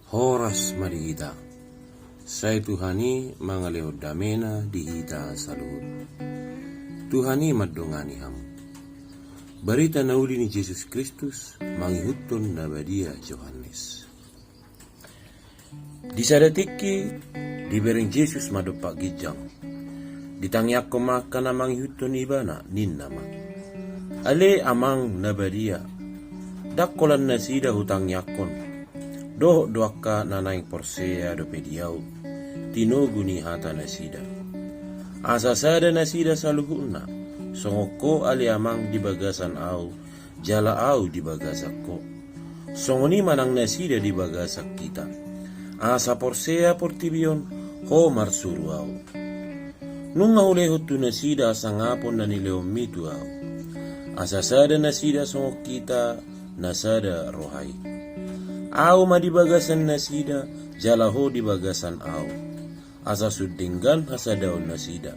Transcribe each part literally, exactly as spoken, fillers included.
Horas ma di hita. Sai Tuhan i mangalehon damena di hita saluhut. Tuhan i mandongani hamu. Barita na uli ni Jesus Kristus mangihuthon na badia Johannes. Di sada tingki, dibereng Jesus ma dompak ginjang. Ditangiangkon ma angka na mangihuthon ibana, ninna ma: Ale Amang na badia, ndang holan nasida hutangiangkon, dohot do angka na naeng porsea dope di Ahu, tinogu ni hata nasida. Asa sada nasida saluhutna, songon Ho ale Amang di bagasan Ahu, jala Ahu di bagasan Ho. Songon i ma nang nasida di bagasan hita. Asa porsea portibi on, Ho marsuru Ahu. Nunga Hulehon tu nasida hasangapon na nilehonMi tu Ahu. Asa sada nasida songon hita, na sada roha i. Ahu ma di bagasan nasida, jala Ho di bagasan Ahu. Asa sun denggan hasadaon nasida.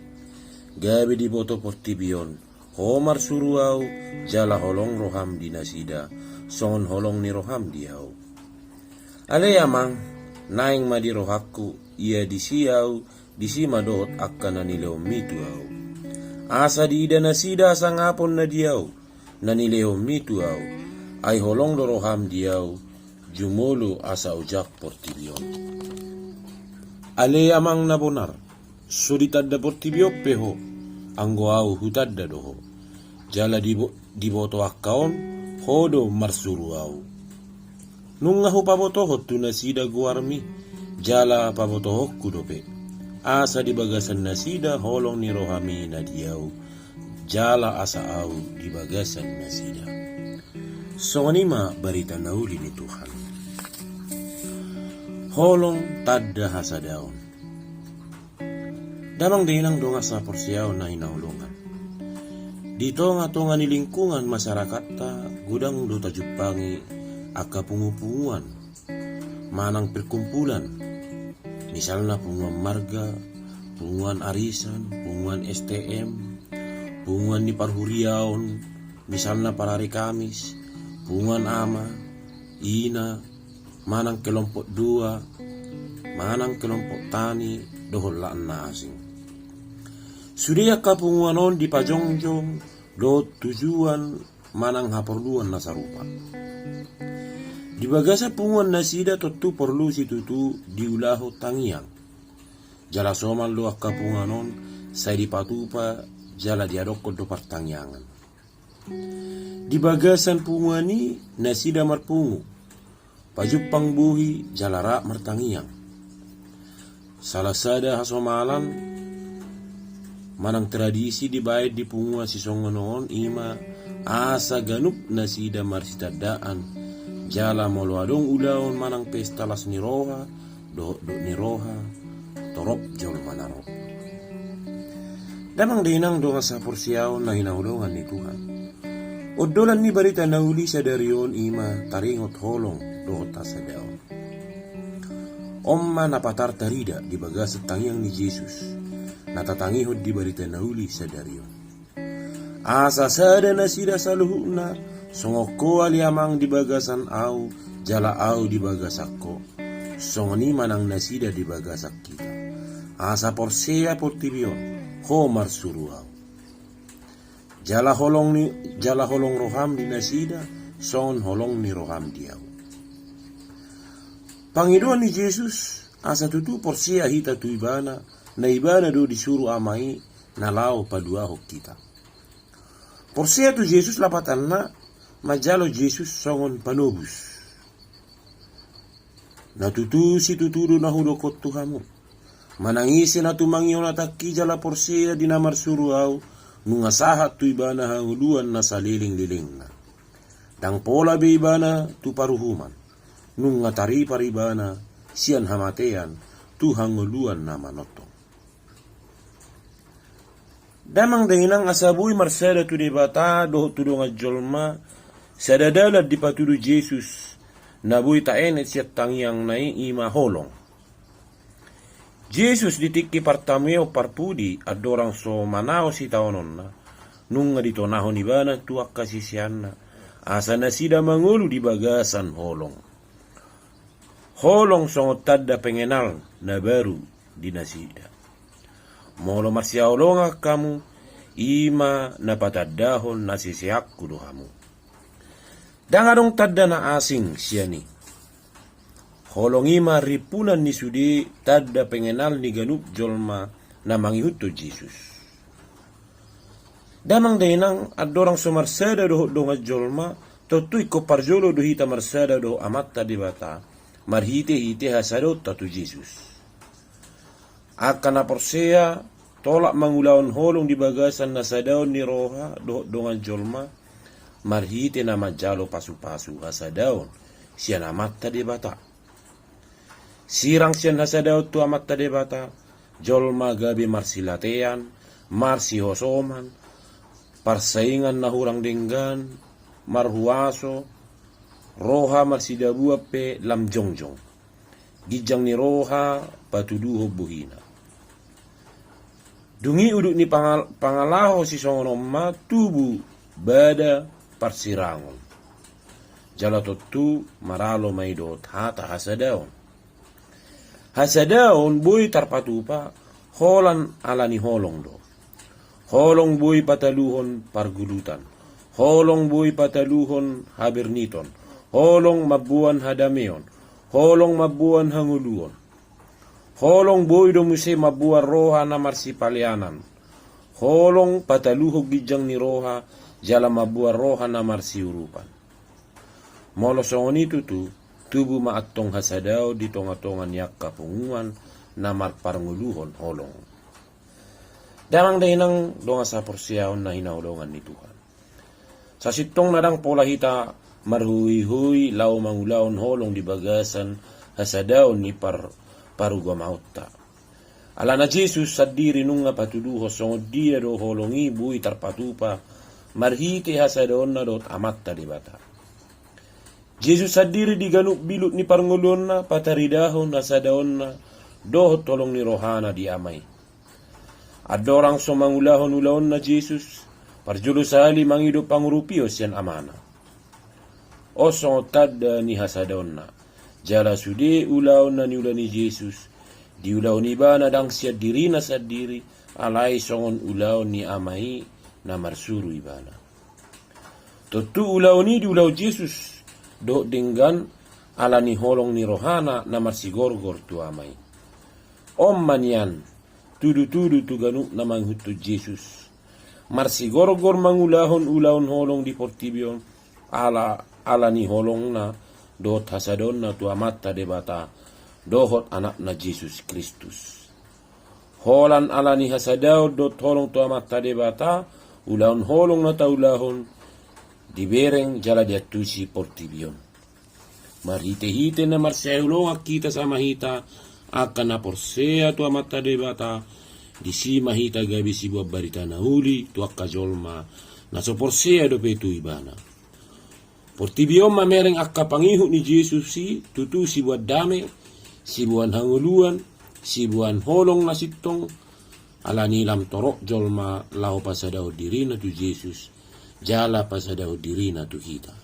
Gabe diboto portibi on, Ho marsuru Ahu, jala holong rohaM di nasida, songon holong ni rohaM di Ahu. Ale Amang, naeng ma di rohangku, ia disi Ahu, disi ma dohot angka na nilehonMi tu Ahu. Asa diida nasida hasangapon na di Ahu, na nilehonMi tu Ahu, ai holong do rohaM di Ahu, jumolo asa ojak portibi on. Ale Amang na bonar, so ditanda portibi on pe Ho, anggo Ahu hutanda do Ho. Jala dibo-, diboto angka on, Ho do marsuru Ahu. Nunga Hupabotohon tu nasida goarMi, jala pabotohonku dope. Asa di bagasan nasida holong ni rohaMi na di Ahu, jala asa Ahu di bagasan nasida. Songon i ma barita na uli ni Tuhan. Holong tanda hasadaon. Damang dainang dongan saporseaon na hinaholongan. Di tonga-tonga ni lingkungan masyarakatta, godang do tajumpangi angka pungu-punguan manang perkumpulan, misalna punguan marga, punguan arisan, punguan S T M, punguan ni parhuriaon, misalna parari Kamis, punguan ama, ina, manang kelompok dua, manang kelompok tani, dohot lak na asing. Sude angka punguan on dipajongjong dohot tujuan manang haporluan na sarupa. Di bagasan punguan nasida tontu porlu situtu diulahon tangiang. Jala somal do angka punguan on sai dipatupa jala diadophon do partangiangan. Di bagasan punguan i nasida marpungu, pajumpang bohi jala rap martangiang. Salah sada hasomalan manang tradisi dibaen di punguan sisongon on i ma asa ganup nasida marsitandaan, jala molo adong ulaon manang pesta las ni roha, dohot dok ni roha, torop jolma na ro. Damang dainang dongan saporseaon na hinaholongan ni Tuhan. Ondolan ni barita na uli sadari on i ma taringot holong dohot hasadaon. On ma na patar tarida di bagasan tangiang ni Jesus, na tatangihon di barita na uli sadari on. Asa sada nasida saluhutna, songon Ho ale Amang di bagasan Ahu, jala Ahu di bagasan Ho. Songon i ma nang nasida di bagasan hita. Asa porsea portibi on, Ho marsuru Ahu. Jala holong ni, jala holong roham di nasida, songon holong ni roham di Ahu. Pangidoan ni Jesus, asa tutu porsea hita tu Ibana, na Ibana do disuru Ama i, na laho paluahon hita. Porsea tu Jesus lapatanna, manjalo Jesus songon panobus. Na tutu situtu do na hudok on tu hamu. Manang ise na tumangihon atakki jala porsea di na marsuru Ahu, nunga sahat tu ibana hangoluan na saleleng-lelengna. Ndang pola be ibana tu paruhuman. Nunga taripar ibana sian hamatean tu hangoluan na manongtong. Damang dainang, asa boi marsada tu Debata dohot tu dongan jolma, sada dalan dipatudu Jesus, na boi taenet sian tangiangna i, i ma holong. Jesus di tingki partamueon parpudi andorang so manaon sitaononna, nunga ditonahon ibana tu angka siseanna, asa nasida mangolu di bagasan holong. Holong songon tanda pengenal na baru di nasida. Molo marsihaholongan hamu, i ma na patandahon na siseanku do hamu. Ndang adong tanda na asing sian i. Holong i ma rimpunan ni sude tanda pengenal ni ganup jolma na mangihuthon Jesus. Damang dainang, andorang so marsada dohot dongan jolma, tontu ingkon parjolo do hita marsada dohot Amanta Debata, marhitehite hasadaonta tu Jesus. Angka na porsea, tolap mangulahon holong di bagasan hasadaon ni roha dohot dongan jolma, marhite na manjalo pasupasu hasadaon sian Amanta Debata. Sirang sian hasadaon tu Amanta Debata, jolma gabe marsilatean, marsihosoman, parsaingan na hurang denggan, marhuaso, roha marsidabuan pe lam jongjong. Ginjang ni roha patuduhon bohina. Dung i udut ni pangal-, pangalaho sisongon on ma tubu bada parsirangon. Jala tontu maralo ma i dohot hata hasadaon. Hasadaon boi tarpatupa holan ala ni holong do. Holong boi pataluhon pargulutan. Holong boi pataluhon haberniton. Holong mamboan hadameon. Holong mamboan hangoluon. Holong boi do muse mamboan roha na marsipaleanan. Holong pataluhon ginjang ni roha, jala mamboan roha na marsiurupan. Molo songon i tutu, tubu ma antong hasadaon di tongatonga ni angka punguan na marparngoluhon holong. Damang dainang dongan saporseaon na hinaholongan ni Tuhan. Sasintongna ndang pola hita marhuhuihoi laho mangulahon holong di bagasan hasadaon ni par-, parugamaonta. Alana Jesus sandiri nunga patuduhon songon dia do holong i boi tarpatupa marhite hasadaonna dohot Amanta Debata. Jesus sandiri di ganup bilut ni parngoluonna pataridahon hasadaonna dohot holong ni rohana di Ama i. Andorang so mangulahon ulaonna Jesus, parjolo sahali mangido pangurupion sian Amana. On songon tanda ni hasadaonna. Jala sude ulaon na niula ni Jesus, diulahon ibana ndang sian dirina sandiri, alai songon ulaon ni Ama i na marsuru ibana. Tontu ulaon i diulahon Jesus dohot denggan ala ni holong ni rohana na marsigorgor tu Ama i. On ma nian tudutudu tu ganup na mangihuthon Jesus. Marsigorgor mangulahon ulaon holong di portibi on ala, ala ni holongna dohot hasadaonna tu Amanta Debata dohot Anakna Jesus Kristus. Holan ala ni hasadaon dohot holong tu Amanta Debata, ulaon holong na taulahon dibereng jala diantusi portibi on. Marhitehite na marsihaholongan hita sama hita, angka na porsea tu Amanta Debata, disi ma hita gabe siboan barita na uli tu angka jolma na so porsea dope tu ibana. Portibi on mamereng angka pangihut ni Jesus i tutu siboan dame, siboan hangoluan, siboan holong na sintong, ala ni lam torop jolma laho pasadahon dirina tu Jesus, jala pasadahon dirina tu hita.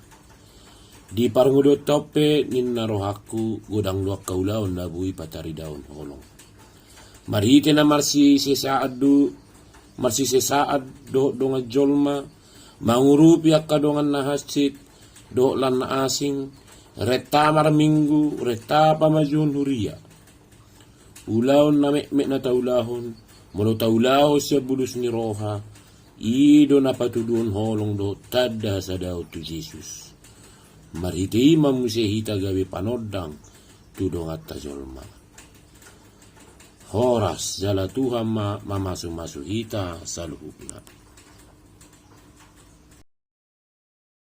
Di parngoluonta on pe ninna rohangku godang do angka ulaon na boi pataridahon holong. Marhite na marsisesaan do, marsisesaan dohot dongan jolma, mangurupi angka dongan na hansit, dohot lan na asing, renta marminggu, renta pamajuhon huria. Ulaon na metmet na taulahon, molo taulahon sian bulus ni roha, i do na patuduhon holong dohot tanda hasadaon tu Jesus. Marhite i ma muse hita gabe panondang tu donganta jolma. Horas, jala Tuhan ma mamasumasu hita saluhutna.